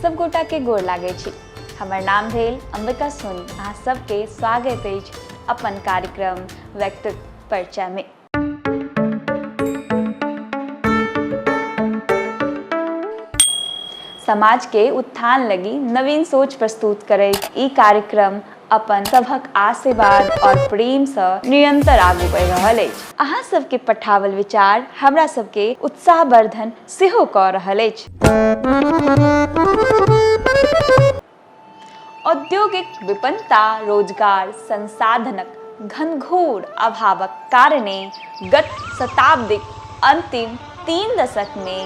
सब गोटा के गोर लागै छी। हमर नाम भेल अंबिका सोनी। अहाँ सबके स्वागत अछि अपन कार्यक्रम व्यक्तित्व परिचय में। समाज के उत्थान लगी नवीन सोच प्रस्तुत करैत ई कार्यक्रम अपन सभक आशीर्वाद और प्रेम सँ निरंतर आगू बढ़ि रहल अछि। अहाँ सबके पठावल विचार हमरा सबके उत्साहवर्धन सेहो कऽ रहल अछि। औद्योगिक विपन्नता, रोजगार संसाधनक घनघोर अभावक कारणे गत शताब्दीक अंतिम 3 दशकमे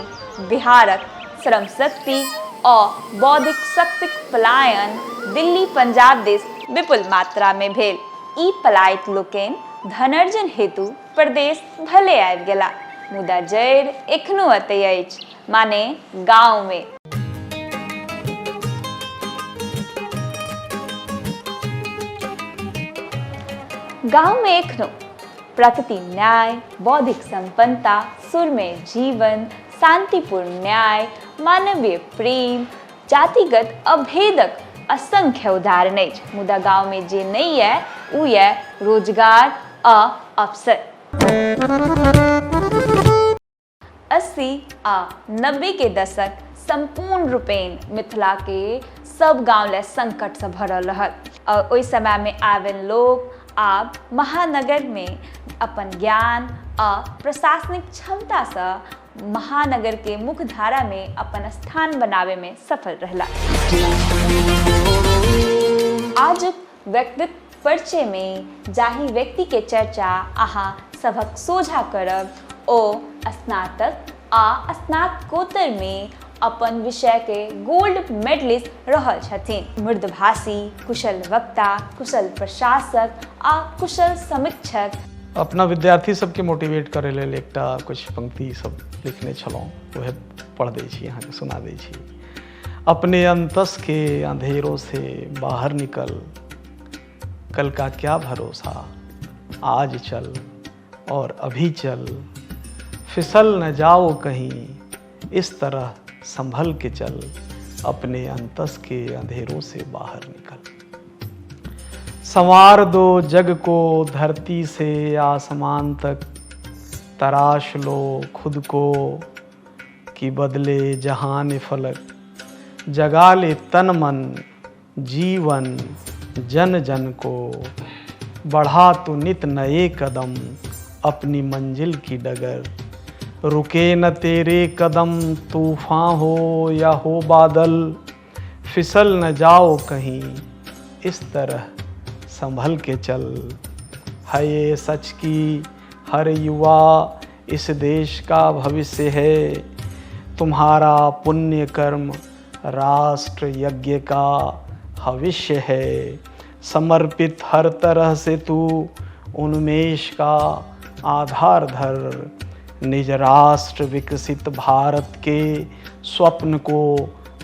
बिहारक श्रमशक्ति आ बौद्धिक शक्तिक पलायन दिल्ली-पंजाब दिस विपुल मात्रामे भेल। ई पलायित लोकनि धनार्जन हेतु प्रदेश भले आबि गेला, मुदा जड़ि एखनो एतहि अछि, माने गाँवमे। गाँवमे एखनो प्रकृति न्याय, बौद्धिक संपन्नता, सुरमय जीवन, शांतिपूर्ण न्याय, मानवीय प्रेम, जातिगत अभेदक असंख्य उदाहरण अछि, मुदा गाँवमे जे नहि यऽ ओ यऽ रोजगार आ अवसर। 80 आ 90 के दशक सम्पूर्ण रूपेण मिथिला के सब गांव ले संकट से भरल रहल और ओहि समय में आबल लोग आब महानगर में अपन ज्ञान आ प्रशासनिक क्षमता से महानगर के मुख्य धारा में अपन स्थान बनावे में सफल रहला। आज व्यक्तित्व परिचय में जाहि व्यक्ति के चर्चा अहाँ सभक सोझा करब ओ स्नातक आ स्नातकोत्तर में अपन विषय के गोल्ड मेडलिस्ट रहल छथिन। मृदुभाषी, कुशल वक्ता, कुशल प्रशासक आ कुशल समीक्षक। अपना विद्यार्थी सबके मोटिवेट करै लेल एकटा किछु पंक्ति सब लिखने छलहुँ, वएह पढ़ दै छी, अहाँके सुना दै छी। अपने अंतस के अंधेरों से बाहर निकल, कल का क्या भरोसा, आज चल और अभी चल, फिसल न जाओ कहीं, इस तरह संभल के चल, अपने अंतस के अंधेरों से बाहर निकल। संवार दो जग को धरती से आसमान तक, तराश लो खुद को कि बदले जहान फलक, जगा ले तन मन जीवन जन जन को, बढ़ा तो नित नए कदम अपनी मंजिल की डगर, रुके न तेरे कदम तूफान हो या हो बादल, फिसल न जाओ कहीं इस तरह संभल के चल, है ये सच की हर युवा इस देश का भविष्य है, तुम्हारा पुण्य कर्म राष्ट्र यज्ञ का भविष्य है, समर्पित हर तरह से तू उन्मेष का आधार धर, निज राष्ट्र विकसित भारत के स्वप्न को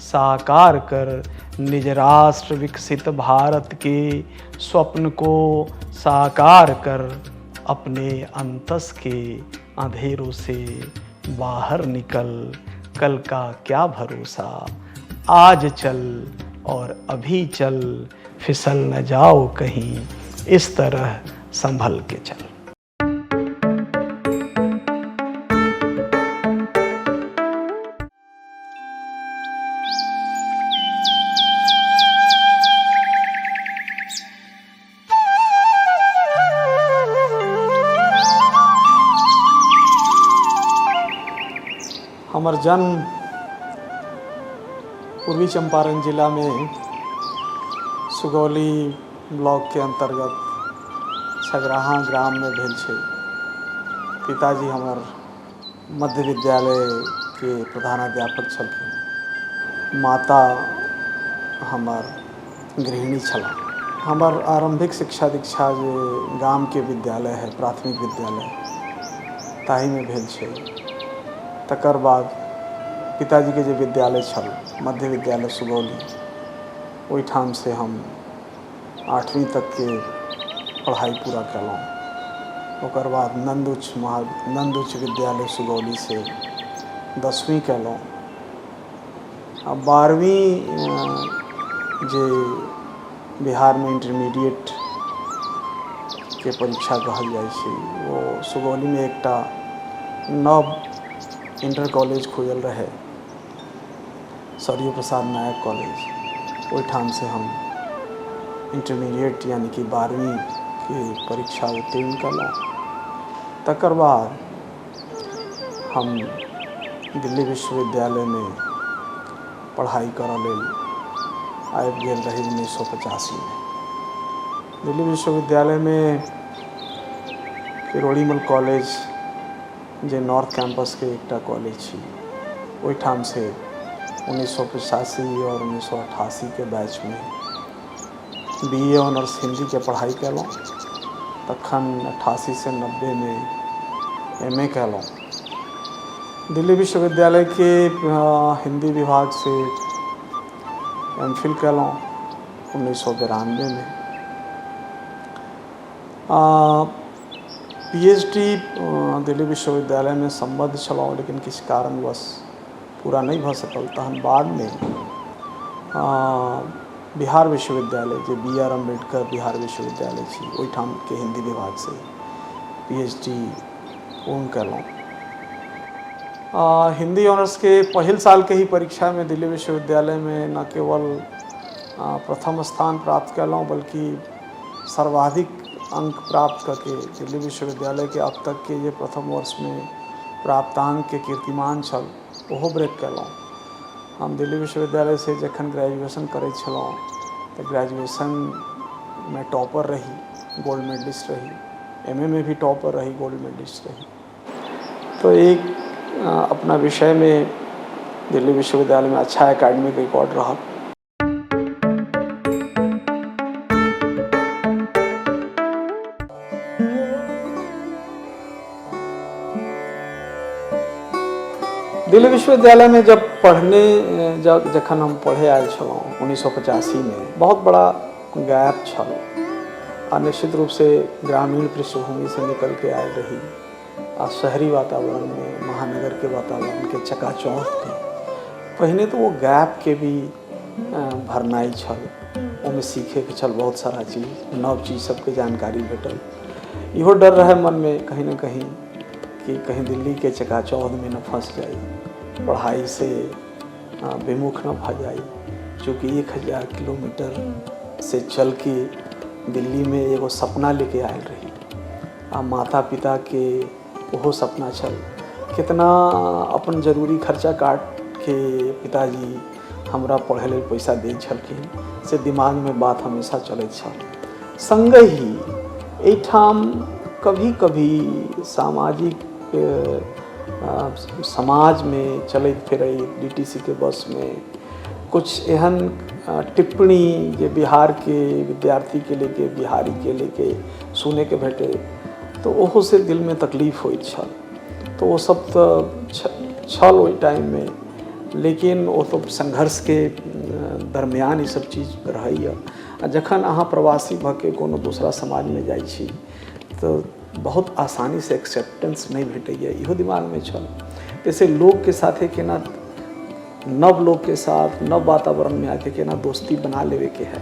साकार कर, निज राष्ट्र विकसित भारत के स्वप्न को साकार कर, अपने अंतस के अंधेरों से बाहर निकल, कल का क्या भरोसा, आज चल और अभी चल, फिसल न जाओ कहीं, इस तरह संभल के चल। हमर जन्म पूर्वी चंपारण जिलामे सुगौली ब्लॉकके अन्तर्गत छगराहा ग्राममे भेल छै। पिताजी हमर मध्य विद्यालयके प्रधानाध्यापक छलखिन। माता हमर गृहिणी छलाह। हमर आरम्भिक शिक्षा दीक्षा जे गामके विद्यालय है, प्राथमिक विद्यालय, ताहिमे भेल छै। तकर बाद पिताजीके जे विद्यालय छल, मध्य विद्यालय सुगौली, ओहिठामसँ हम 8वीं तकके पढ़ाइ पूरा केलहुँ। ओकर बाद नन्द उच्च विद्यालय सुगौलीसँ 10वीं केलहुँ। आ 12वीं जे बिहारमे इंटरमीडिएटके परीक्षा कहल जाइ छै, ओ सुगौलीमे एकटा नव इंटर कॉलेज खुजल रहै, सरयू प्रसाद नायक कॉलेज। ओहिठामसँ हम इंटरमीडिएट यानी कि 12वींके परीक्षा उत्तीर्ण कयलहुँ। तकर बाद हम दिल्ली विश्वविद्यालयमे पढ़ाइ करऽ लेल आबि गेल रही 1985मे। दिल्ली विश्वविद्यालयमे किरोड़ीमल कॉलेज, जे नॉर्थ कैम्पसके एकटा कॉलेज छी, ओहिठामसँ 1985 आओर 1988के बैचमे बी ए ऑनर्स हिन्दीके पढ़ाइ कयलहुँ। तखन 88सँ 90मे एम ए कयलहुँ। दिल्ली विश्वविद्यालयके हिन्दी विभागसँ एम फिल कयलहुँ 1992मे। पी एच डी दिल्ली विश्वविद्यालयमे सम्बद्ध छलहुँ, लेकिन किछु कारणवश पूरा नहि भऽ सकल। तहन बादमे बिहार विश्वविद्यालय, जे बी आर अम्बेडकर बिहार विश्वविद्यालय छी, ओहिठामके हिन्दी विभागसँ पी एच डी पूर्ण कयलहुँ। हिन्दी ऑनर्सके पहिल सालके ही परीक्षामे दिल्ली विश्वविद्यालयमे न केवल प्रथम स्थान प्राप्त कयलहुँ, बल्कि सर्वाधिक अंक प्राप्त कऽ के दिल्ली विश्वविद्यालयके अब तकके जे प्रथम वर्षमे प्राप्ताङ्कके कीर्तिमान छल, ओहो ब्रेक कयलहुँ। हम दिल्ली विश्वविद्यालयसँ जखन ग्रेजुएशन करै छलहुँ तऽ ग्रेजुएशनमे टॉपर रही, गोल्ड मेडलिस्ट रही। एम ए में भी टॉपर रही, गोल्ड मेडलिस्ट रही। तो एक अपना विषयमे दिल्ली विश्वविद्यालयमे अच्छा एकेडमिक रिकॉर्ड रहल। दिल्ली विश्वविद्यालयमे जब पढ़ने जब जखन हम पढ़े आयल छलहुँ 1985मे, बहुत बड़ा गैप छल आ निश्चित रूपसँ ग्रामीण पृष्ठभूमिसँ निकलके आयल रही आ शहरी वातावरणमे, महानगरके वातावरणके चकाचौंधमे पहिने तऽ ओ गैपके भी भरनाइ छल। ओहिमे सीखैके छल बहुत सारा चीज, नव चीज सबके जानकारी भेटल। इहो डर रहै मनमे कहीं ने कहीं कि कहीं दिल्लीके चकाचौंधमे न फँसि जाइ, पढ़ाइसँ विमुख न भऽ जाइ। चूँकि 1000 किलोमीटर से चल के दिल्लीमे एगो सपना लेके आयल रही आ माता पिताके ओहो सपना छल। कितना अपन जरूरी खर्चा काटके पिताजी हमरा पढ़ै लेल पैसा दै छलखिन, से दिमागमे बात हमेशा चलैत छल। सङ्गहि एहिठाम कभी कभी सामाजिक समाजमे चलैत फिरैत DTC के बसमे कुछ एहन टिप्पणी जे बिहारके विद्यार्थीके लेके, बिहारीके लेके सुनैके भेटै, तऽ ओहोसँ दिलमे तकलीफ होइत छल। तऽ ओ सब तऽ छल ओहि टाइममे, लेकिन ओ तऽ संघर्षके दरमियान ई सब चीज रहैए। आ जखन अहाँ प्रवासी भऽ के कोनो दोसरा समाजमे जाइ छी तऽ बहुत आसानीसँ एक्सेप्टेंस नहि भेटैए, इहो दिमागमे छल। ताहिसँ लोकके साथे केना, नव लोकके साथ नव वातावरणमे आके केना दोस्ती बना लेबेके है,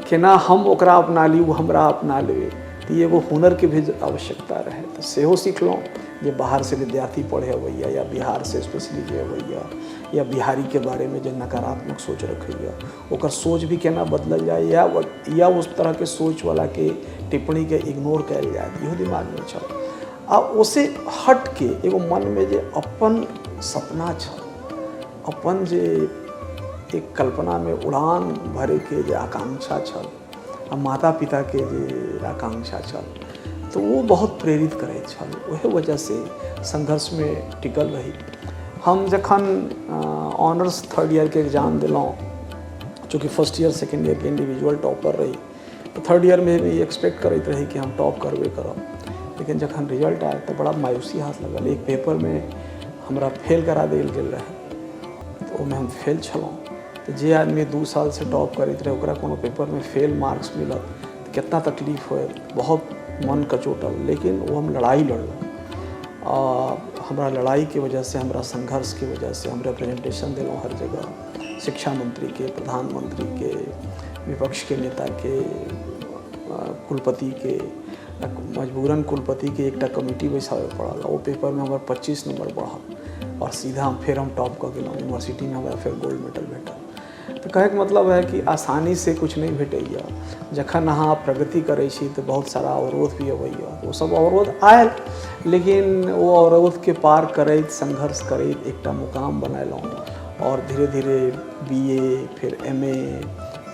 केना हम ओकरा अपना ली, ओ हमरा अपना लेबै, तऽ ई एगो हुनरके भी आवश्यकता रहै। तऽ सेहो सिखलहुँ जे बाहरसँ विद्यार्थी पढ़े अबैए या बिहारसँ स्पेशली जे अबैए या बिहारीके बारेमे जे नकारात्मक सोच रखैए, ओकर सोच भी केना बदलल जाय या उस तरहके सोचवलाके टिप्पणीके इग्नोर कयल जाय, इहो दिमागमे छल। आ ओसे हटके एगो मनमे जे अपन सपना छल, अपन जे एक कल्पनामे उड़ान भरैके जे आकांक्षा छल आ माता पिताके जे आकांक्षा छल, तऽ ओ बहुत प्रेरित करैत छल। ओहे वजहसँ संघर्षमे टिकल रही। हम जखन ऑनर्स थर्ड ईयरके एग्जाम देलहुँ, चूँकि फर्स्ट ईयर सेकेंड ईयरके इंडिविजुअल टॉपर रही, तऽ थर्ड ईयरमे भी एक्सपेक्ट करैत रही कि हम टॉप करबे करब। लेकिन जखन रिजल्ट आयल तऽ बड़ा मायूसी हाथ लगल। एक पेपरमे हमरा फेल करा देल गेल रहै, तऽ ओहिमे हम फेल छलहुँ। तऽ जे आदमी 2 सालसँ टॉप करैत रहै, ओकरा कोनो पेपरमे फेल मार्क्स मिलत तऽ कितना तकलीफ होयत। बहुत मन कचोटल, लेकिन ओ हम लड़ाइ लड़लहुँ। हमरा लड़ाइके वजहसँ, हमरा संघर्षके वजहसँ हम रिप्रेजेंटेशन देलहुँ हर जगह, शिक्षा मंत्रीके, प्रधानमंत्रीके, विपक्षके नेताके, कुलपतिके। मजबूरन कुलपतिके एकटा कमिटी बैसाबय पड़ल। ओ पेपरमे हमर 25 नंबर बढ़ल आओर सीधा हम फेर हम टॉप कऽ गेलहुँ यूनिवर्सिटीमे, हमरा फेर गोल्ड मेडल भेटल। तऽ कहैके मतलब है कि आसानीसँ किछु नहि भेटैए। जखन अहाँ प्रगति करै छी तऽ बहुत सारा अवरोध भी अबैए। ओ सब अवरोध आयल, लेकिन ओ अवरोधके पार करैत, संघर्ष करैत एकटा मुकाम बनेलहुँ आओर धीरे धीरे बी ए, फिर एम ए,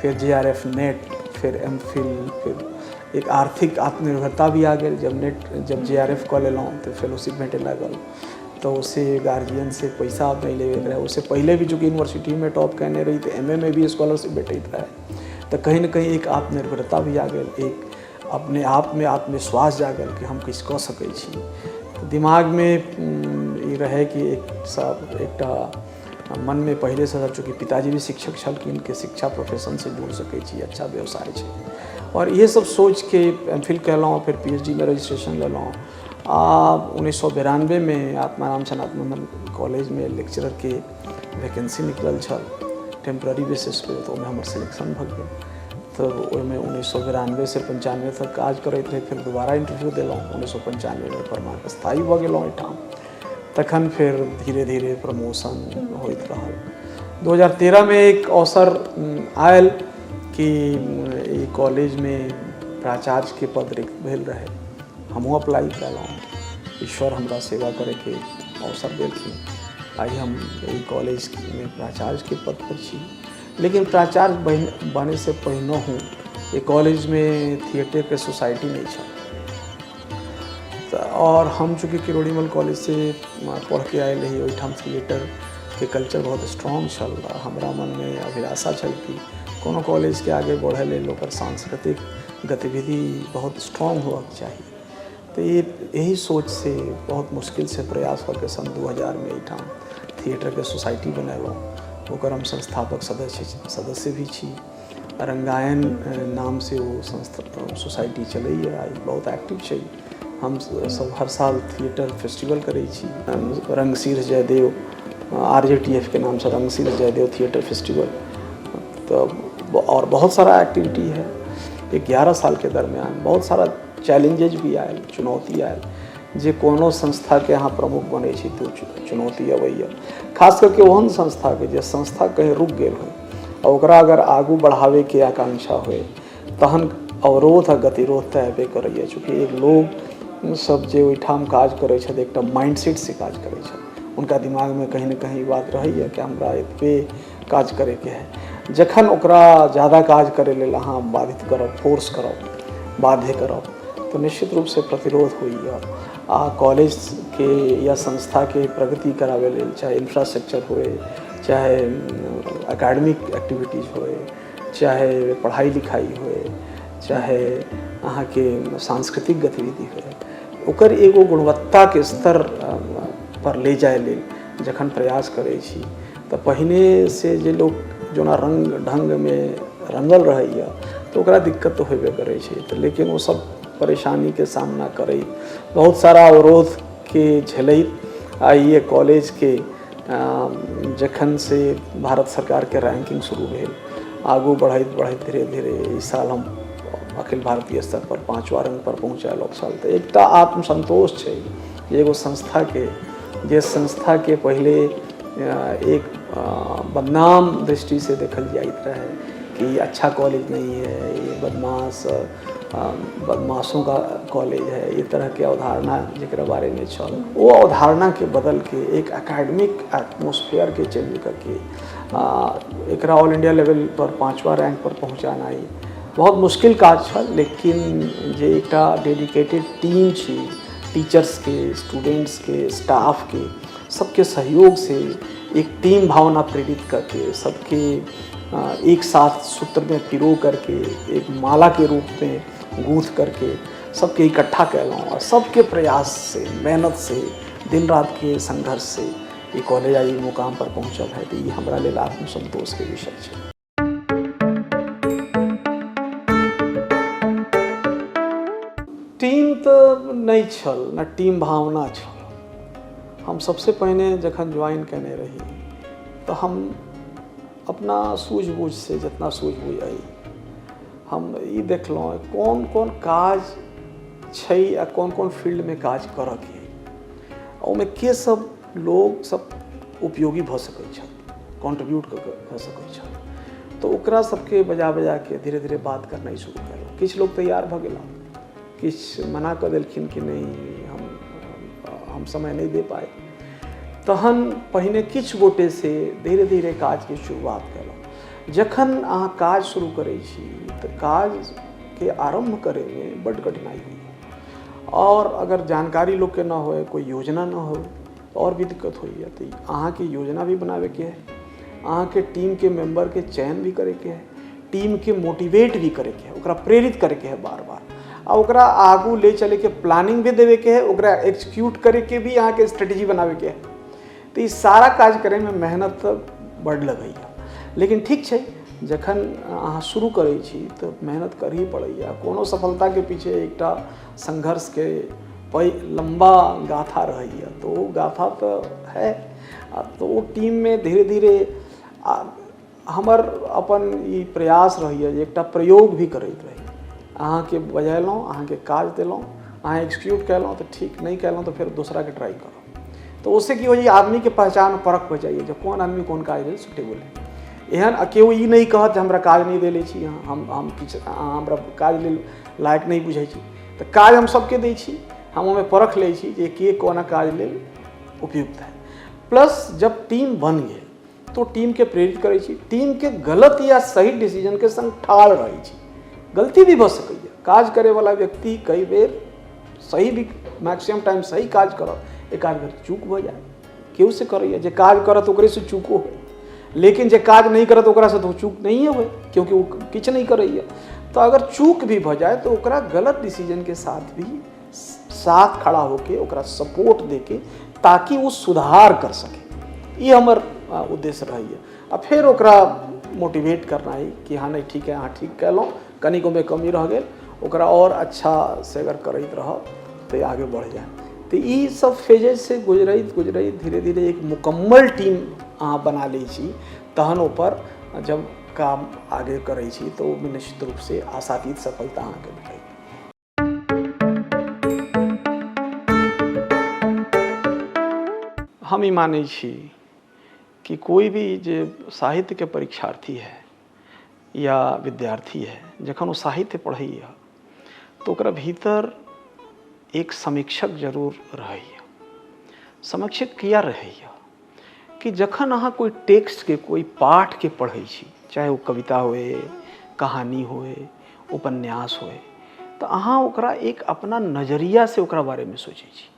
फिर जे R F net, फिर एम फिल, फिर एक आर्थिक आत्मनिर्भरता भी आ गेल। जब नेट, जब जे आर एफ कऽ लेलहुँ तऽ फेलोशिप भेटै लागल, तऽ ओसे गार्जियनसँ पैसा नहि लेबैके रहै। ओहिसँ पहिले भी चूँकि यूनिवर्सिटीमे टॉप कयने रही तऽ एम ए मे भी स्कॉलरशिप भेटैत रहै। तऽ कहीं ने कहीं एक आत्मनिर्भरता भी आ गेल, एक अपने आपमे आत्मविश्वास जागल कि हम किछु कऽ सकै छी। दिमागमे ई रहै कि एक सब एकटा मनमे पहिलेसँ, चूँकि पिताजी भी शिक्षक छलखिन, कि शिक्षा प्रोफेशनसँ जुड़ सकै छी, अच्छा व्यवसाय छै। आओर इएह सब सोचिके एम फिल केलहुँ, फिर पी एच डी मे रजिस्ट्रेशन लेलहुँ आ 1992मे आत्माराम सनातन कॉलेजमे लेक्चररके वैकेन्सी निकलल छल टेम्पररी बेसिस पे, तऽ ओहिमे हमर सिलेक्शन भऽ गेल। तऽ ओहिमे 1992सँ 95 तक काज करैत रही। फेर दोबारा इंटरव्यू देलहुँ, 1995मे परमानेंट स्थायी भऽ गेलहुँ एहिठाम। तखन फेर धीरे धीरे प्रमोशन होइत रहल। 2013मे एक अवसर आयल कि ई कॉलेजमे प्राचार्यके पद रिक्त भेल रहै। हमहूँ अप्लाई कयलहुँ, ईश्वर हमरा सेवा करैके अवसर देलखिन। आइ हम एहि कॉलेजमे प्राचार्यके पद पर छी। लेकिन प्राचार्य बनैसँ पहिनहुँ एहि कॉलेजमे थिएटरके सोसाइटी नहि छल। तऽ आओर हम चूँकि किरोड़ीमल कॉलेजसँ पढ़िके आयल रही, ओहिठाम थिएटरके कल्चर बहुत स्ट्रॉन्ग छल। हमरा मनमे अभिलाषा छल कि कोनो कॉलेजके आगे बढ़य लेल ओकर सांस्कृतिक गतिविधि बहुत स्ट्रॉन्ग होबऽके चाही। तऽ एहि सोचसँ बहुत मुश्किलसँ प्रयास कऽ के सन 2000मे एहिठाम थिएटरके सोसाइटी बनेलहुँ। ओकर हम संस्थापक सदस्य सदस्य भी छी। रंगायन नामसँ ओ संस्था सोसाइटी चलैए, आइ बहुत एक्टिव छै। हम सब हर साल थिएटर फेस्टिवल करै छी, रंगशीर Jaidev, R J T F के नामसँ रंगशीर जयदेव थिएटर फेस्टिवल। तऽ आओर बहुत सारा एक्टिविटी है। 11 सालके दरमियान बहुत सारा चैलेंजेज भी आयल, चुनौती आयल। जे कोनो संस्थाके अहाँ प्रमुख बनै छी तऽ चुनौती अबैए, खास करके ओहन संस्थाके जे संस्था कहीं रुकि गेल होइ आ ओकरा अगर आगू बढ़ाबैके आकांक्षा होइ, तहन अवरोध आ गतिरोध तऽ अयबे करैए। चूँकि एक लोग सब जे ओहिठाम काज करै छथि, एकटा माइंडसेटसँ काज करै छथि। हुनका दिमागमे कहीं ने कहीं ई बात रहैए कि हमरा एतबे काज करैके है। जखन ओकरा ज्यादा काज करै लेल अहाँ बाधित करब, फोर्स करब, बाध्य करब, तऽ निश्चित रूपसँ प्रतिरोध होइए। आ कॉलेजके या संस्थाके प्रगति कराबै लेल, चाहे इंफ्रास्ट्रक्चर होए, चाहे एकेडमिक एक्टिविटीज होए, चाहे पढ़ाइ लिखाइ होए, चाहे अहाँके सांस्कृतिक गतिविधि होए, ओकर एगो गुणवत्ताके स्तर पर ले जाय लेल जखन प्रयास करै छी, तऽ पहिनेसँ जे लोक जेना रङ्ग ढङ्गमे रङ्गल रहैए, तऽ ओकरा दिक्कत तऽ होबे करै छै। तऽ लेकिन ओ सब परेशानीके सामना करैत, बहुत सारा अवरोधके झेलैत आइ कॉलेजके जखन से भारत सरकारके रैंकिंग शुरू भेल, आगू बढ़ैत बढ़ैत धीरे धीरे ई साल हम अखिल भारतीय स्तर पर पाँचवा रंग पर पहुँचल छल। तऽ एकटा आत्मसन्तोष छै जे एगो संस्थाके, जे संस्थाके पहिले एक बदनाम दृष्टिसँ देखल जाइत रहै कि ये अच्छा कॉलेज नहीं है, ये बदमाशों का कॉलेज है, ये तरहके अवधारणा जकरा बारेमे छल, ओ अवधारणाके बदलके, एक एकेडमिक एटमोस्फियरके चेंज करके एकरा ऑल इंडिया लेवल पर पाँचवा रैंक पर पहुँचानाइ बहुत मुश्किल काज छल। लेकिन जे एकटा डेडिकेटेड टीम छी, टीचर्सके, स्टूडेंट्सके, स्टाफके, सबके सहयोग से एक टीम भावना प्रेरित करके, सबके एक साथ सूत्र में पिरो करके, एक माला के रूप में गूँथ करके सबके इकट्ठा कयलहुँ आओर सबके प्रयास से, मेहनत से, दिन रात के संघर्ष से ई कॉलेज आइ ई मुकाम पर पहुँचल है। तऽ ई हमरा लेल आत्मसन्तोषके विषय छै। टीम तऽ नहि छल, ने टीम भावना छल। हम सबसे पहिने जखन ज्वाइन केने रही तऽ हम अपना सूझबूझसँ जितना सूझबूझ अइ हम ई देखलहुँ कोन कोन काज छै आ कोन कोन फील्डमे काज करऽके अइ, ओहिमे के सब लोग सब उपयोगी भऽ सकै छथि, कॉन्ट्रीब्यूट कऽ सकै छथि, तऽ ओकरा सबके बजा बजाके धीरे धीरे बात करनाइ शुरू केलहुँ। किछु लोक तैयार भऽ गेला, किछु मना कऽ देलखिन कि नहि, हम समय नहि दे पाए। तहन पहिने किछु गोटेसँ धीरे धीरे काजके शुरुआत केलहुँ। जखन अहाँ काज शुरू करै छी तऽ काजके आरम्भ करैमे बड्ड कठिनाइ होइए, आओर अगर जानकारी लोकके न होय, कोइ योजना न होय, तऽ आओर भी दिक्कत होइए। तऽ अहाँके योजना भी बनाबैके है, अहाँके टीमके मेम्बरके चयन भी करैके है, टीमके मोटिवेट भी करैके है, ओकरा प्रेरित करैके है बार बार, आ ओकरा आगू ले चलैके प्लानिंग भी देबैके है, ओकरा एक्जीक्यूट करैके भी अहाँके स्ट्रेटजी बनाबैके है। तऽ ई सारा काज करैमे मेहनत तऽ बड्ड लगैए, लेकिन ठीक छै, जखन अहाँ शुरू करै छी तऽ मेहनत करही पड़ैए। कोनो सफलताके पीछे एकटा संघर्षके पैघ लम्बा गाथा रहैए, तऽ ओ गाथा तऽ है। तऽ ओ टीममे धीरे धीरे हमर अपन ई प्रयास रहैए जे एकटा प्रयोग भी करैत रही। अहाँके बजेलहुँ, अहाँके काज देलहुँ, अहाँ एक्जीक्यूट केलहुँ तऽ ठीक, नहि केलहुँ तऽ फेर दोसराके ट्राइ करब। तऽ ओहिसँ की होइए, आदमीके पहचान परख हो जाइए जे कोन आदमी कोन काज लेल सुटेबल है। एहन केओ ई नहि कहत जे हमरा काज नहि देले छी अहाँ, हम किछु अहाँ हमरा काज लेल लायक नहि बुझै छी। तऽ काज हम सबके दै छी, हम ओहिमे परख लै छी जे के कोना काज लेल उपयुक्त है। प्लस जब टीम बन गेल तो टीमके प्रेरित करै छी, टीमके गलत या सही डिसीजनके संग ठाढ़ रहै छी। गलती भी भऽ सकैए, काज करैवला व्यक्ति कई बेर सही भी, मैक्सिमम टाइम सही काज करत, एक आध बेर चूक भऽ जाए, केओ से करैए, जे काज करत ओकरेसँ चूको होइ, लेकिन जे काज नहि करत ओकरासँ तऽ चूक नहिए होइ, क्योंकि ओ किछु नहि करैए। तऽ अगर चूक भी भऽ जाए तऽ ओकरा गलत डिसीजनके साथ भी साथ खड़ा होके ओकरा सपोर्ट देके ताकि ओ सुधार कर सके, ई हमर उद्देश्य रहैए। आ फेर ओकरा मोटिवेट करनाइ कि हँ नहीं ठीक है, अहाँ ठीक कयलहुँ, कनिक ओहिमे कमी रहि गेल, ओकरा आओर अच्छासँ अगर करैत रहब तऽ आगे बढ़ि जायत। तऽ ई सब फेजेससँ गुजरैत गुजरैत धीरे धीरे एक मुकम्मल टीम अहाँ बना लै छी, तहन ओहिपर जब काम आगे करै छी तऽ ओहिमे निश्चित रूपसँ आशातीत सफलता अहाँके भेटैत। हम ई मानै छी कि कोइ भी जे साहित्यके परीक्षार्थी है या विद्यार्थी है, जखन ओ साहित्य पढ़ैए तऽ ओकरा भीतर एक समीक्षक जरूर रहैए। समीक्षक किया रहैए कि जखन अहाँ कोइ टेक्स्टके, कोइ पाठके पढ़ै छी, चाहे ओ कविता होए, कहानी होए, उपन्यास होए, तऽ अहाँ ओकरा एक अपना नजरियासँ ओकरा बारेमे सोचै छी।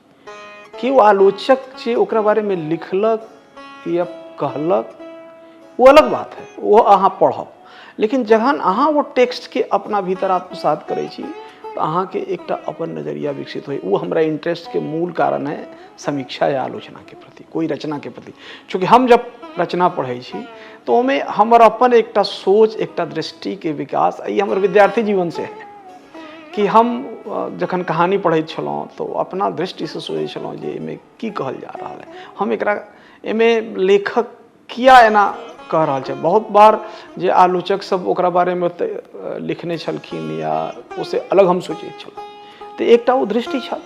केओ आलोचक जे ओकरा बारेमे लिखलक या कहलक ओ अलग बात है, ओ अहाँ पढ़ब, लेकिन जखन अहाँ ओ टेक्स्टके अपना भीतर आत्मसात करै छी तऽ अहाँके एकटा अपन नजरिया विकसित होइ। ओ हमरा इंटरेस्टके मूल कारण है समीक्षा या आलोचनाके प्रति, कोइ रचनाके प्रति। चूँकि हम जब रचना पढ़ै छी तऽ ओहिमे हमर अपन एकटा सोच, एकटा दृष्टिके विकास, ई हमर विद्यार्थी जीवनसँ है कि हम जखन कहानी पढ़ैत छलहुँ तऽ अपना दृष्टिसँ सोचै छलहुँ जे एहिमे की कहल जा रहल है, हम एकरा एहिमे लेखक किया एना कह रहल छै। बहुत बार जे आलोचक सब ओकरा बारेमे लिखने छलखिन या ओहिसँ अलग हम सोचैत छलहुँ, तऽ एकटा ओ दृष्टि छल।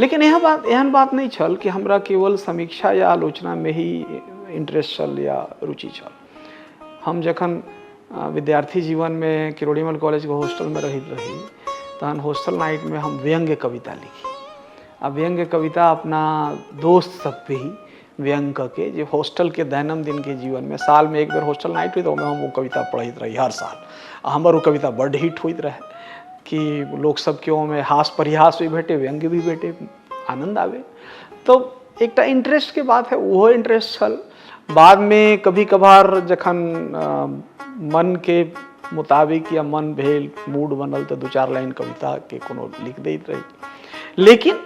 लेकिन एहन बात नहि छल कि हमरा केवल समीक्षा या आलोचनामे ही इंटरेस्ट छल या रुचि छल। हम जखन विद्यार्थी जीवनमे किरोड़ीमल कॉलेजके हॉस्टलमे रहैत रही तहन हॉस्टल नाइटमे हम व्यंग्य कविता लिखी, आ व्यंग्य कविता अपना दोस्त सब पे ही व्यंग्य कऽ के, जे हॉस्टलके दैनंदिनके जीवनमे सालमे एक बेर हॉस्टल नाइट होइत, ओहिमे हम ओ कविता पढ़ैत रही हर साल, आ हमर ओ कविता बड्ड हिट होइत रहै कि लोक सबके ओहिमे हास परिहास भी भेटे, व्यंग्य भी भेटे, आनन्द आबै। तऽ एकटा इंटरेस्टके बात है, ओहो इंटरेस्ट छल। बादमे कभी कभार जखन मनके मुताबिक या मन भेल, मूड बनल, तऽ दू चारि लाइन कविताके कोनो लिख दैत रही। लेकिन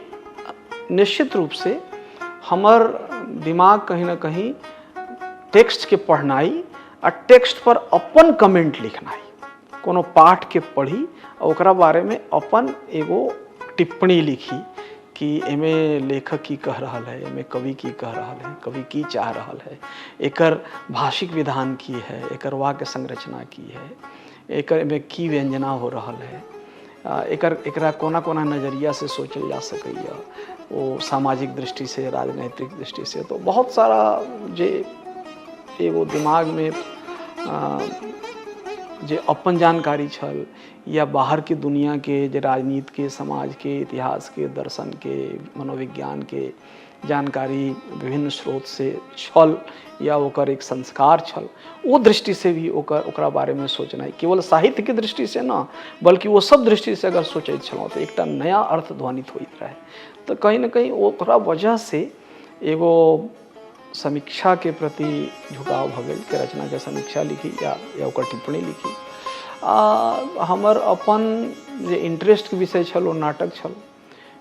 निश्चित रूपसँ हमर दिमाग कहीं ना कहीं टेक्स्टके पढ़नाइ आ टेक्स्ट पर अपन कमेंट लिखनाइ, कोनो पाठके पढ़ी आ ओकरा बारेमे अपन एगो टिप्पणी लिखी, कि एहिमे लेखक की कह रहल है, एहिमे कवि की कह रहल है, कवि की चाह रहल है, एकर भाषिक विधान की है, एकर वाक्य संरचना की है, एकर एहिमे की व्यंजना हो रहल है, एकर एकरा कोना कोना नजरियासँ सोचल जा सकैए, ओ सामाजिक दृष्टिसँ, राजनैतिक दृष्टिसँ। तऽ बहुत सारा जे एगो दिमागमे जे अपन जानकारी छल या बाहरके दुनिआके जे राजनीतिके, समाजके, इतिहासके, दर्शनके, मनोविज्ञानके जानकारी विभिन्न स्रोतसँ छल या ओकर एक संस्कार छल, ओ दृष्टिसँ भी ओकर ओकरा बारेमे सोचनाइ केवल साहित्यके दृष्टिसँ न बल्कि ओ सब दृष्टिसँ अगर सोचैत छलहुँ तऽ एकटा नया अर्थ ध्वनित होइत रहै। तऽ कहीं ने कहीं ओकरा वजहसँ एगो समीक्षाके प्रति झुकाव भऽ गेल कि रचनाके समीक्षा लिखी या ओकर टिप्पणी लिखी। आ हमर अपन जे इंटरेस्टके विषय छल ओ नाटक छल।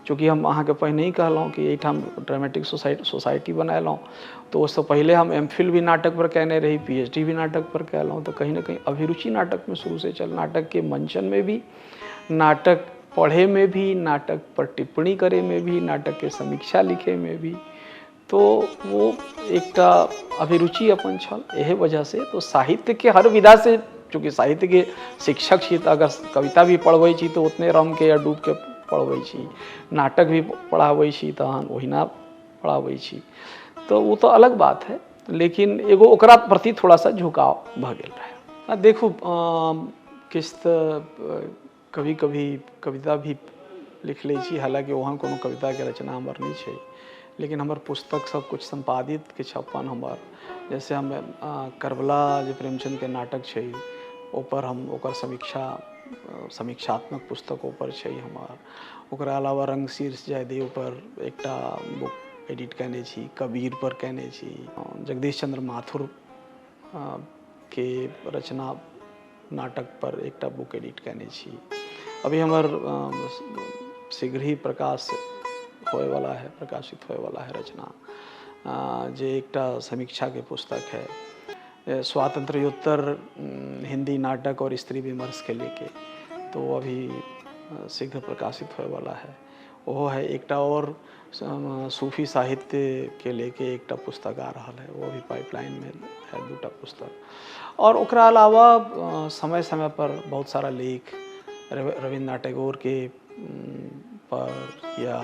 चूँकि हम अहाँके पहिने ही कहलहुँ कि एहिठाम ड्रामेटिक सोसाइटी बनेलहुँ, तऽ ओहिसँ पहिले हम एम फिल भी नाटकपर कयने रही, पी एच डी भी नाटकपर कयलहुँ, तऽ कहीं ने कहीं अभिरुचि नाटकमे शुरूसँ छल। नाटकके मंचनमे भी, नाटक पढ़ैमे भी, नाटकपर टिप्पणी करैमे भी, नाटकके समीक्षा लिखैमे भी, तो वो एकटा अभिरुचि अपन छल। एहे वजहसँ तो साहित्यके हर विधासँ, चूँकि साहित्यके शिक्षक छी तऽ अगर कविता भी पढ़बै छी तऽ उतने रमके या डूबके पढ़बै छी, नाटक भी पढ़ाबै छी तहन ओहिना पढ़ाबै छी, तऽ ओ तऽ अलग बात है, लेकिन एगो ओकरा प्रति थोड़ा सा झुकाव भऽ गेल रहै। देखू, किछु तऽ कभी कभी कविता भी लिख लै छी, हालाँकि ओहन कोनो कविताके रचना हमर नहि छै, लेकिन हमर पुस्तक सब किछु सम्पादित, किछु अपन हमर, जैसे हम करबला जे प्रेमचन्दके नाटक छै ओहिपर हम ओकर समीक्षा, समीक्षात्मक पुस्तक ओहिपर छै हमर। ओकरा अलावा रंगशीर्ष जयदेवपर एकटा बुक एडिट कयने छी, कबीरपर कयने छी, जगदीश चन्द्र माथुर के रचना नाटक पर एकटा बुक एडिट कयने छी। अभी हमर शीघ्र ही प्रकाश होयवला है, प्रकाशित होयवला है रचना, जे एकटा समीक्षाके पुस्तक है स्वातंत्र्योत्तर हिंदी नाटक और स्त्री विमर्श के लेके, तो अभी शीघ्र प्रकाशित होयवला है। ओहो है एकटा और सूफी साहित्यके लेके एकटा पुस्तक आ रहल है, वो अभी पाइपलाइनमे है, दूटा पुस्तक। और ओकरा अलावा समय समय पर बहुत सारा लेख रविन्द्रनाथ टैगोरके पर या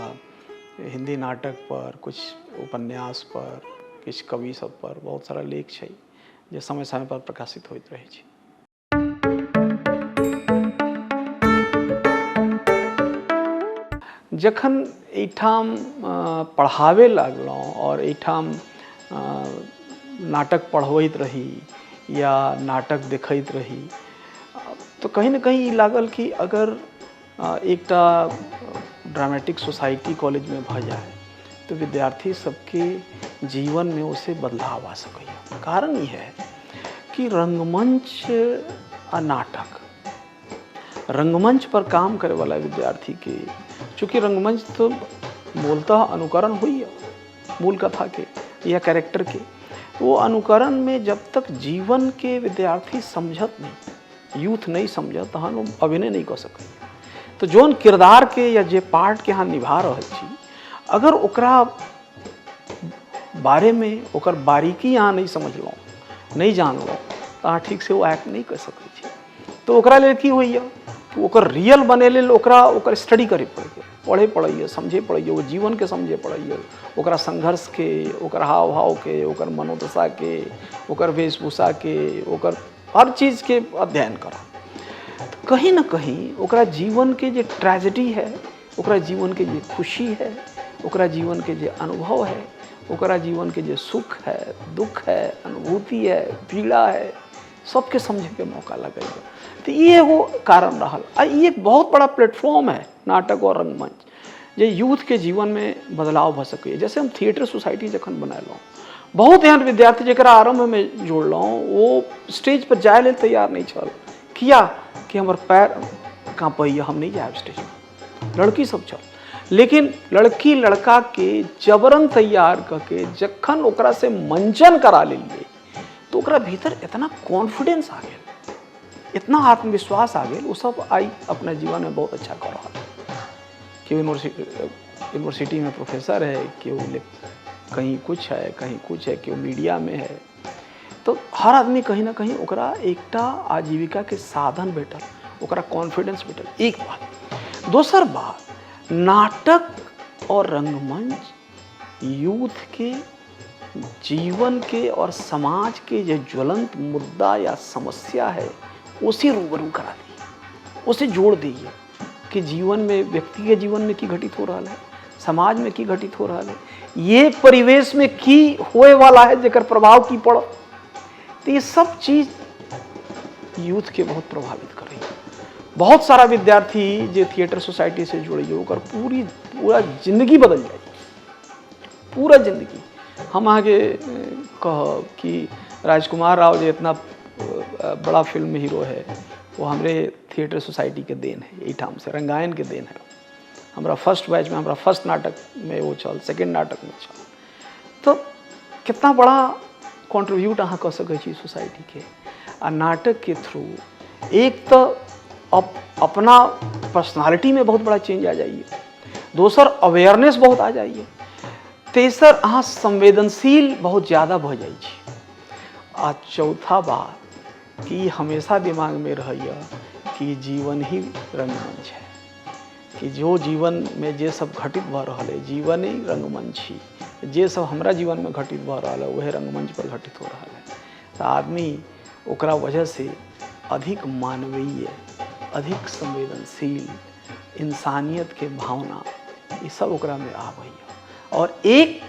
हिंदी नाटक पर, कुछ उपन्यास पर, किछु कवि सब पर बहुत सारा लेख छै जे समय समय पर प्रकाशित होइत रहै छै। जखन एहिठाम पढ़ाबे लागलहुँ आओर एहिठाम नाटक पढ़बैत रही या नाटक देखैत रही, तऽ कहीं ने कहीं ई लागल कि अगर एकटा ड्रामेटिक सोसाइटी कॉलेजमे भऽ जाय तऽ विद्यार्थी सबके जीवनमे ओहिसँ बदलाव आ सकैए। कारण ई है कि रंगमंच आ नाटक, रंगमंच पर काम करैवला विद्यार्थीके, चूँकि रंगमंच तऽ मूलतः अनुकरण होइए मूल कथाके या कैरेक्टरके, वो अनुकरणमे जब तक जीवनके विद्यार्थी समझत नहि, यूथ नहि समझत, तहन ओ अभिनय नहि कऽ सकैए। तऽ जौन किरदारके या जे पार्टके अहाँ निभा रहल छी, अगर ओकरा बारेमे ओकर बारीकी अहाँ नहि समझलहुँ, नहि जानलहुँ, तऽ अहाँ ठीकसँ ओ एक्ट नहि कऽ सकै छी। तऽ ओकरा लेल की होइए कि ओकर रियल बनै लेल ओकरा ओकर स्टडी करै पड़ैए, पढ़ै पड़ैए, समझै पड़ैए, ओ जीवनके समझै पड़ैए, ओकरा संघर्षके, ओकर हाव भावके, ओकर मनोदशाके, ओकर वेशभूषाके, ओकर हर चीजके अध्ययन करऽ। कहीं ने कहीं ओकरा जीवनके जे ट्रेजेडी है, ओकरा जीवनके जे खुशी है, ओकरा जीवनके जे अनुभव है, ओकरा जीवनके जे सुख है, दुख है, अनुभूति है, पीड़ा है, सबके समझैके मौका लगैए। तऽ ई एगो कारण रहल। आ ई एक बहुत बड़ा प्लेटफॉर्म है नाटक और रंगमंच, जे यूथके जीवनमे बदलाव भऽ सकैए। जैसे हम थिएटर सोसाइटी जखन बनेलहुँ, बहुत एहन विद्यार्थी जकरा आरम्भमे जोड़लहुँ ओ स्टेज पर जाय लेल तैयार नहि छल। किया कि हमर पैर काँपैए, हम नहि जायब स्टेज पर। लड़की सब छल, लेकिन लड़की लड़काके जबरन तैयार कऽ के जखन ओकरा से मंचन करा लेलियै तऽ ओकरा भीतर इतना कॉन्फिडेंस आ गेल, इतना आत्मविश्वास आ गेल, ओ सब आइ अपना जीवनमे बहुत अच्छा कऽ रहल कि यूनिवर्सिटी यूनिवर्सिटी में प्रोफेसर है, केओ कहीं कुछ है, कहीं कुछ है, केओ मीडिया में है। तो हर आदमी कहीं ना कहीं ओकरा एकटा आजीविकाके साधन भेटल, ओकरा कॉन्फिडेंस भेटल। एक बात। दोसर बात, नाटक और रंगमंच यूथ के जीवन के और समाज के जे ज्वलंत मुद्दा या समस्या है उसे रूबरू करा दी, उसे जोड़ दी कि जीवन में, व्यक्ति के जीवन में की घटित हो रहा है, समाज में की घटित हो रहा है, ये परिवेश में की होए वाला है, जेकर प्रभाव की पड़त। तो ये सब चीज यूथ के बहुत प्रभावित कर रही है। बहुत सारा विद्यार्थी जे थिएटर सोसाइटी से जुड़े, ओकर पूरी पूरा जिंदगी बदल जाए, पूरा जिंदगी। हम अहाँके कहब कि राजकुमार राव जे इतना बड़ा फिल्म हीरो है, वो हमरे थिएटर सोसाइटी के देन है, एहिठाम से रंगायन के देन है। हमरा फर्स्ट बैच में, हमरा फर्स्ट नाटक में वो छल, सेकेंड नाटक में छल। तो कितना बड़ा कॉन्ट्रीब्यूट अहाँ कऽ सकै छी सोसाइटी के। आ नाटक के थ्रू एक तऽ अपना पर्सनालिटी में बहुत बड़ा चेंज आ जाइए, दोसर अवेयरनेस बहुत आ जाइए, तेसर अहाँ संवेदनशील बहुत ज़्यादा भऽ जाइ छी, आ चौथा बात कि हमेशा दिमागमे रहैए कि जीवन ही रंगमंच है, कि जो जीवनमे जे सब घटित भऽ रहल है, जीवन ही रंगमंच छी, जे सब हमरा जीवनमे घटित भऽ रहल है वएह रंगमंच पर घटित हो रहल है। तऽ आदमी ओकरा वजहसँ अधिक मानवीय, अधिक संवेदनशील, इंसानियतके भावना, ई सब ओकरामे आबैए। और एक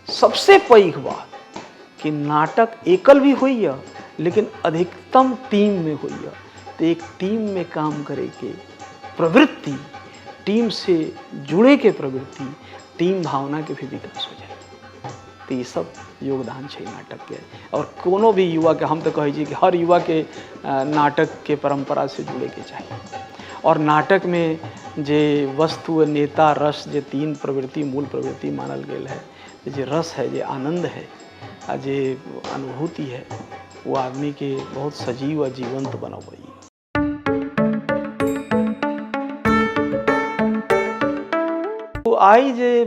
सबसे पैघ बात कि नाटक एकल भी होइए लेकिन अधिकतम टीम में होइए। तो एक टीम में काम करे के प्रवृत्ति, टीम से जुड़े के प्रवृत्ति, टीम भावना के भी विकास हो जाए। तो ये सब योगदान छै नाटक के। और कोनो भी युवा के हम तो कहै छी कि हर युवा के नाटक के परंपरा से जुड़े के चाही। और नाटक में जे वस्तु, नेता, रस, जे तीन प्रवृत्ति, मूल प्रवृत्ति मानल गेल है, जे रस है, जे आनंद है, आ जे अनुभूति है, वो आदमी के बहुत सजीव आ जीवंत बनबैए। आइ जे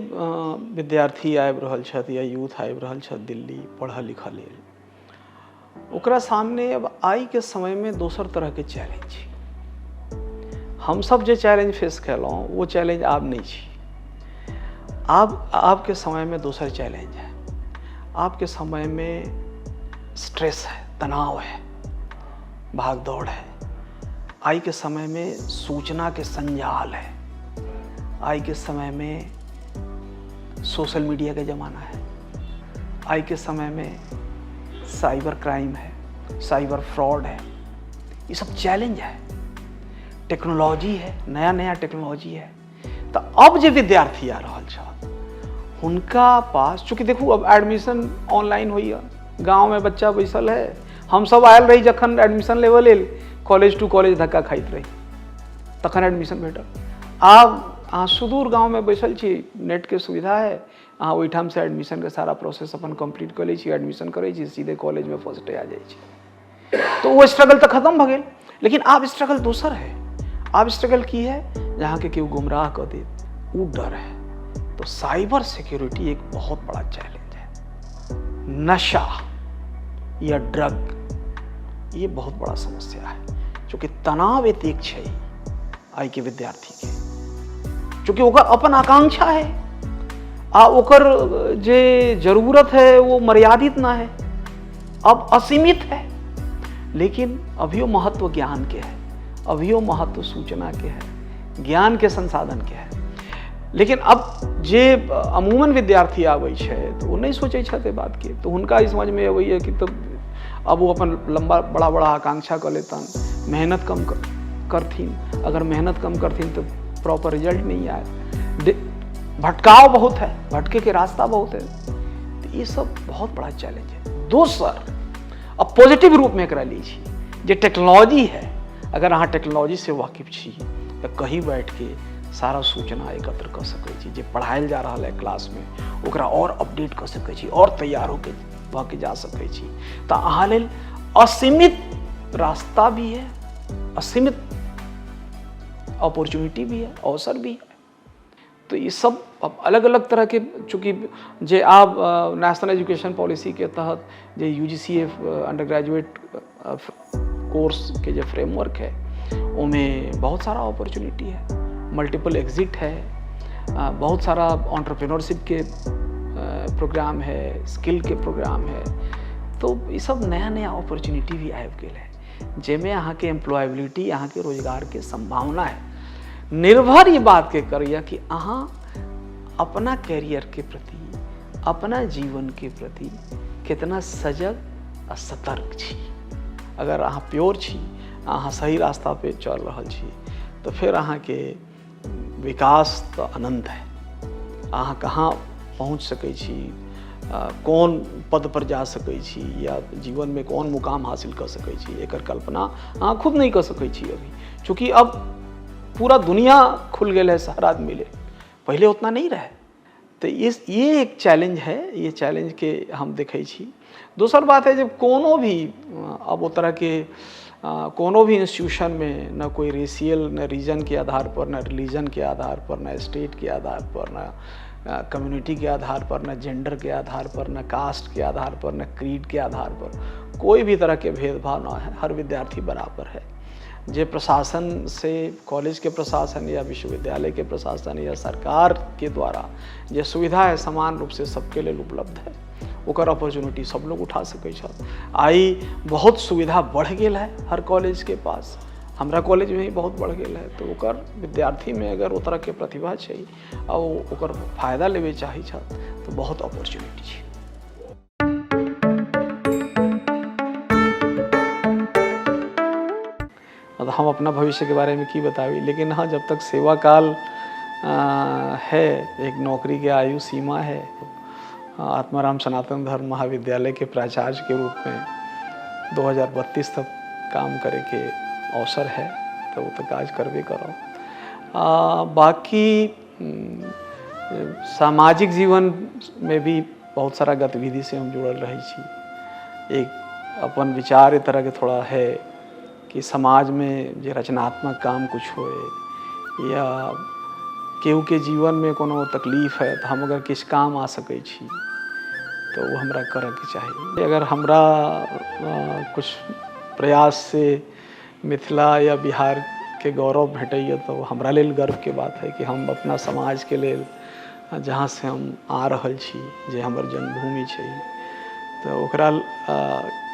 विद्यार्थी आबि रहल छथि या यूथ आबि रहल छथि दिल्ली पढ़ऽ लिखऽ लेल, ओकरा सामने अब आइके समयमे दोसर तरहके चैलेंज छै। हमसब जे चैलेंज फेस केलहुँ वो चैलेंज आब नहि छै। आब आबके समयमे दोसर चैलेंज है। आबके समयमे स्ट्रेस है, तनाव है, भागदौड़ है। आइ के समय में सूचना के संजाल है। आइ के समय में सोशल मीडिया के ज़माना है। आइ के समय में साइबर क्राइम है, साइबर फ्रॉड है, ये सब चैलेंज है। टेक्नोलॉजी है, नया नया टेक्नोलॉजी है। तो अब जे विद्यार्थी आ रहल छथि हुनका पास चूँकि देखू अब एडमिशन ऑनलाइन होइए, गाँवमे बच्चा बैसल है, हमसब आयल रही जखन एडमिशन लेबऽ लेल कॉलेज टू कॉलेज धक्का खाइत रही तखन एडमिशन भेटल। आब अहाँ सुदूर गाँवमे बैसल छी, नेटके सुविधा है, अहाँ ओहिठामसँ एडमिशनके सारा प्रोसेस अपन कम्प्लीट कऽ लै छी, एडमिशन करै छी, सीधे कॉलेजमे फर्स्ट डे आ जाइ छी। तो वो स्ट्रगल तऽ खत्म भऽ गेल। लेकिन आब स्ट्रगल दोसर है। आब स्ट्रगल की है, जहाँके केओ गुमराह कऽ देत ओ डर है। तो साइबर सिक्योरिटी एक बहुत बड़ा चैलेंज है। नशा या ड्रग ये बहुत बड़ा समस्या है, चूँकि तनाव एतेक छै आइ के विद्यार्थी के, चूँकि ओकर अपन आकांक्षा है आ ओकर जे जरूरत है वो मर्यादित ना है, अब असीमित है। लेकिन अभियो महत्व ज्ञान के है, अभियो महत्व सूचना के है, ज्ञान के संसाधन के है। लेकिन अब जे अमूमन विद्यार्थी आबै छै तऽ ओ नहि सोचै छथि एहि बातके, तऽ हुनका ई समझमे अबैए कि तऽ अब ओ अपन लम्बा बड़ा बड़ा आकांक्षा कऽ लेतन, मेहनत कम करथिन, अगर मेहनत कम करथिन तऽ प्रॉपर रिजल्ट नहीं आयत। भटकाव बहुत है, भटके के रास्ता बहुत है। तो ये सब बहुत बड़ा चैलेंज है। दोसर, अब पॉजिटिव रूप में एकरा लै छी, जे टेक्नोलॉजी है, अगर अहाँ टेक्नोलॉजी से वाकिफ छी तऽ कहीं बैठ के सारा सूचना एकत्र कऽ सकै छी, जे पढ़ायल जा रहल है क्लासमे ओकरा और अपडेट कऽ सकै छी और तैयार होके भऽ के जा सकै छी। तऽ अहाँ लेल असीमित रास्ता भी है, असीमित अपॉर्चुनिटी भी है, अवसर भी है। तो ये सब अब अलग अलग तरहके, चूँकि जे आब नेशनल एजुकेशन पॉलिसीके तहत जे UGC under graduate course के जे फ्रेमवर्क है, ओमे बहुत सारा अपॉर्चुनिटी है, मल्टीपल एग्जिट है, बहुत सारा एंटरप्रेन्योरशिप के प्रोग्राम है, स्किल के प्रोग्राम है। तो ई सब नया नया अपॉर्चुनिटी भी आबि गेल है, जाहिमे अहाँके एम्प्लॉयबिलिटी, अहाँके रोजगारके संभावना है। निर्भर ई बातके करैए कि अहाँ अपना कैरियरके प्रति, अपना जीवनके प्रति कितना सजग आ सतर्क छी। अगर अहाँ प्योर छी, अहाँ सही रास्ता पे चल रहल छी, तऽ फेर अहाँके विकास तऽ अनंत है। अहाँ कहाँ पहुँच सकै छी, कोन पद पर जा सकै छी या जीवनमे कोन मुकाम हासिल कऽ सकै छी, एकर कल्पना अहाँ खुद नहि कऽ सकै छी अभी। चूँकि अब पूरा दुनिया खुल गेल है हर आदमी ले, पहिले उतना नहीं रहे। तऽ ये एक चैलेंज है, ये चैलेंज के हम देखै छी। दोसर बात है, जब कोनो भी अब ओ तरहके कोनो भी इंस्टीट्यूशन में न कोई रेशियल, न रीजन के आधार पर, न रिलीजन के आधार पर, न स्टेट के आधार पर, न कम्युनिटी के आधार पर, न जेंडर के आधार पर, न कास्ट के आधार पर, न क्रीड के आधार पर, कोई भी तरह के भेदभाव न है। हर विद्यार्थी बराबर है। जे प्रशासन से, कॉलेज के प्रशासन या विश्वविद्यालय के प्रशासन या सरकार के द्वारा जे सुविधा है, समान रूप से सबके लेल उपलब्ध है। ओकर अपॉर्चुनिटी सब लोग उठा सकै छथि। आइ बहुत सुविधा बढ़ गेल है हर कॉलेज के पास, हमरा कॉलेज में भी बहुत बढ़ गेल है। तऽ ओकर विद्यार्थीमे अगर ओ तरहके प्रतिभा छै आ ओ ओकर फायदा लेबे चाहै छथि, तऽ बहुत अपॉर्चुनिटी छै। मतलब हम अपना भविष्य के बारे में की बताबी, लेकिन हाँ, जब तक सेवा काल है, एक नौकरी के आयु सीमा है। आत्माराम सनातन धर्म महाविद्यालय के प्राचार्य के रूप में 2032 तक काम करे के अवसर है, तो वो तो काज करबे करो। बाकी सामाजिक जीवन में भी बहुत सारा गतिविधि से हम जुड़ल रहै छी। एक अपन विचार एहि तरहके थोड़ा है कि समाजमे जे रचनात्मक काम कुछ होए या केहू के जीवनमे कोनो तकलीफ है, तऽ हम अगर किछु काम आ सकै छी तऽ ओ हमरा करऽके चाही। अगर हमरा कुछ प्रयास से मिथिला या बिहार के गौरव भेटैए, तऽ हमरा लेल गर्वके बात है कि हम अपना समाजके लेल, जहाँ से हम आ रहल छी, जे हमर जन्मभूमि छै, तऽ ओकरा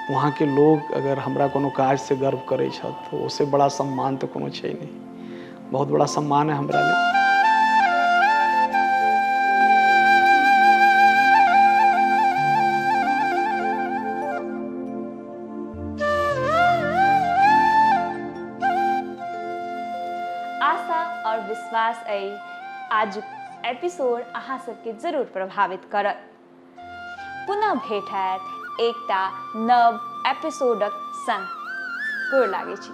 वहाँके लोग अगर हमरा कोनो काजसँ गर्व करै छथि, तऽ ओहिसँ बड़ा सम्मान तऽ कोनो छै नहि। बहुत बड़ा सम्मान है हमरा लेल। आशा और विश्वास अइ आजुक एपिसोड अहाँ सबके जरूर प्रभावित करत। पुनः भेंट हैत एकटा नव एपिसोडक संग। गोर लागै छी।